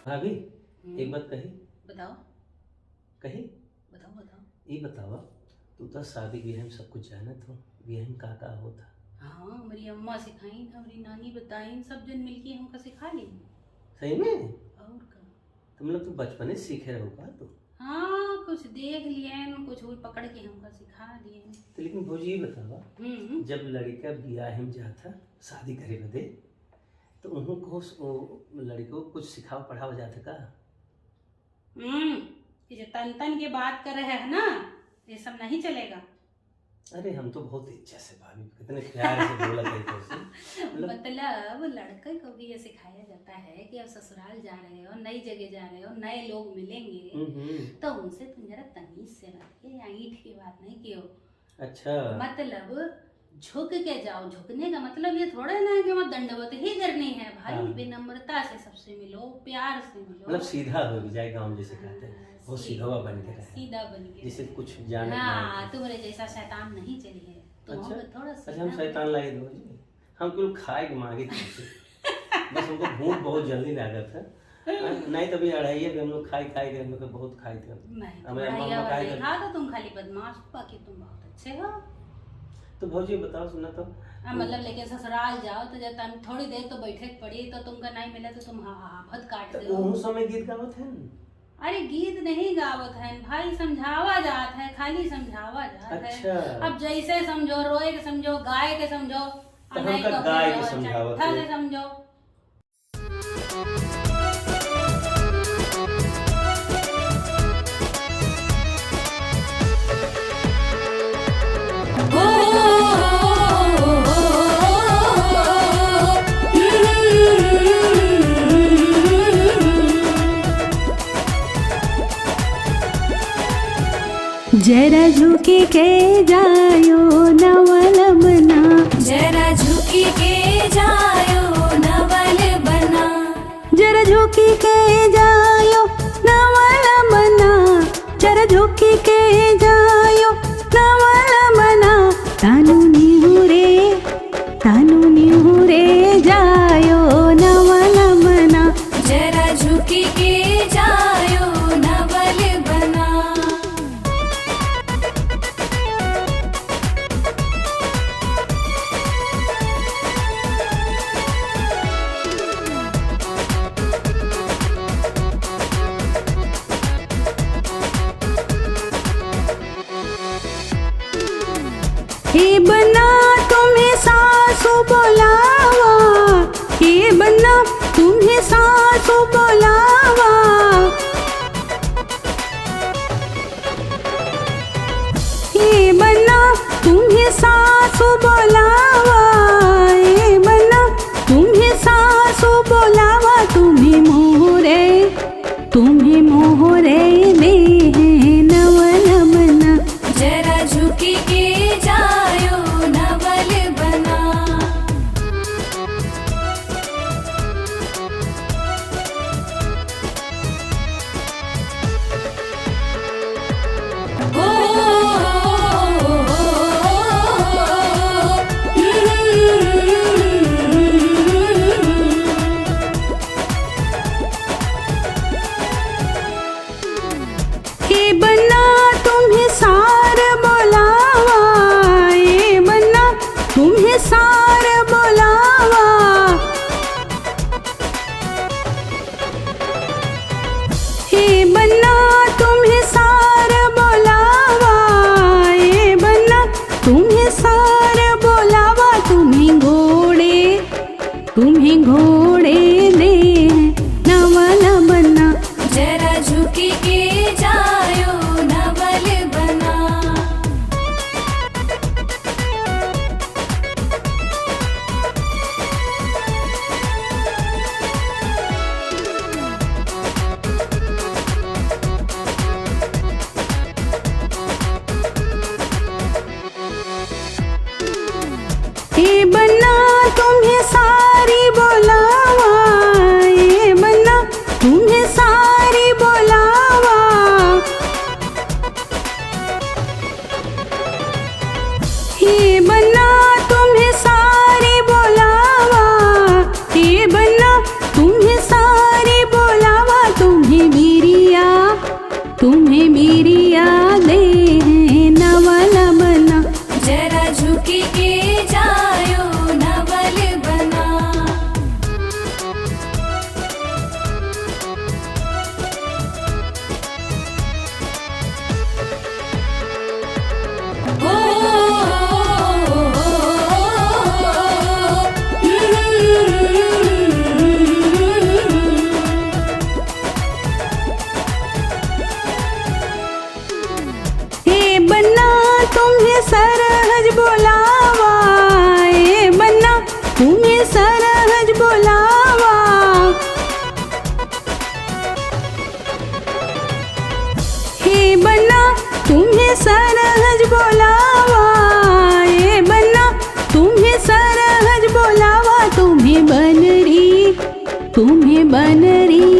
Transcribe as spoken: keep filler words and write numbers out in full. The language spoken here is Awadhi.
भाभी, हम्म। एक बात कही। बताओ। कही? बताओ, बताओ। ई बतावा, तू तो शादी बियाह में सब कुछ जानत हो, बियाह में का का होत है? हाँ, हमरी अम्मा सिखाइन, हमरी नानी बताइन, सब जन मिलके हमका सिखा लीन। सही में? और का? तो मतलब तू बचपने से सीखे रहो का तू? हाँ, कुछ देख लियन, कुछ हुई पकड़ के हमका सिखा दियन। तो लेकिन भौजी, ये बतावा, हम्म। जब लड़का बियाह में जात है शादी करे बदे, तो उन्हों को स-, ओ लड़को को कुछ सिखावा पढ़ावा जात है का? हम्म, ये जो तन तन के बात कर रहे हैं ना, ये सब नहीं चलेगा। अरे, हम तो बहुत इज्जत से भाभी, कितने प्यार से बोला करते हैं। मतलब मतलब, लड़के को भी ये सिखाया जाता है कि अब ससुराल जा रहे हो, नई जगह जा रहे हो, नए लोग मिलेंगे, हम्म, हम्म। तो उनसे तुम जरा तमीज से बात किए, या ईंट की बात नहीं कियो। अच्छा। मतलब, झुक के जाओ। झुकने का मतलब ये थोड़ा ना है कि वहाँ दंडवत ही करनी है भाई। हाँ। विनम्रता से सबसे मिलो, प्यार से मिलो। मतलब सीधा हो जाए, गाँव जैसे कहते हैं, हाँ, वो सीधा, सीधवा बन के रहे। सीधा बन के जैसे रहे। कुछ जाने हाँ, वाले। तुम्हारे जैसा शैतान नहीं चाहिए। तुम अच्छा? हमको थोड़ा अच्छा, हम सीधा शैतान लाए दो जी। हम केवल खाए के मांगे थे। बस हमको भूख बहुत जल्दी लागत है। हाँ, नहीं तो अभी अढ़ाइया के हम लोग खाई, खाई के हम लोग के बहुत खाई थे। नहीं, हमें अम्मा, अढ़ाइया अम्मा खाई वाला थे। खा तो तुम खाली बदमाश हो, बाकी तुम बहुत अच्छे हो। तो भौजी बताओ, सुना तो। हाँ, मतलब, लेकिन ससुराल जाओ तो जब तुम थोड़ी देर तो बैठे के पड़ी, तो तुमका नहीं मिला तो तुम हा-, हा-, हाफत काट तो दो। उहू समय गीत गावत है न? अरे, गीत नहीं गावत है भाई, समझावा जात है, खाली समझावा जात है। अच्छा। अब जैसे समझो, रोए के समझो, गाए के समझो, तो और नहीं हमका तो गाए के समझावा समझावत जाए। है। समझो। जरा झुकी के जायो नवलमना। जरा झुकी के जायो नवलमना। जरा झुकी के जायो नवलमना। जरा झुकी के जायो नवलमना। तानू निहुरे, तानू निहुरे जायो नवलमना। जरा झुकी के जायो नवलमना। हे बन्ना तुम्हें सासू बोलावा, हे बन्ना तुम्हें सासू बोलावा। हे बन्ना तुम्हें सासू बोलावा, हे बन्ना तुम्हें सासू बोलावा, तुम्हें मोहरे, तुम्हें मोहरे में है नवलमना। जरा झुकी के जायो नवलमना। हे बन्ना तुम्हें सार बोलावा, हे बन्ना तुम्हें सार बोलावा। हे बन्ना तुम्हें सार बोलावा, हे बन्ना तुम्हें सार बोलावा, तुम्हें घोड़े, तुम्हें घोड़े दे नवलमना। जरा झुकी के जायो नवलमना। सरहज बोलावा, ए बन्ना, तुम्हें सरहज बोलावा। हे बन्ना, तुम्हें सरहज बोलावा, ए बन्ना, तुम्हें सरहज बोलावा, तुम्हें बनरी, तुम्हें बनरी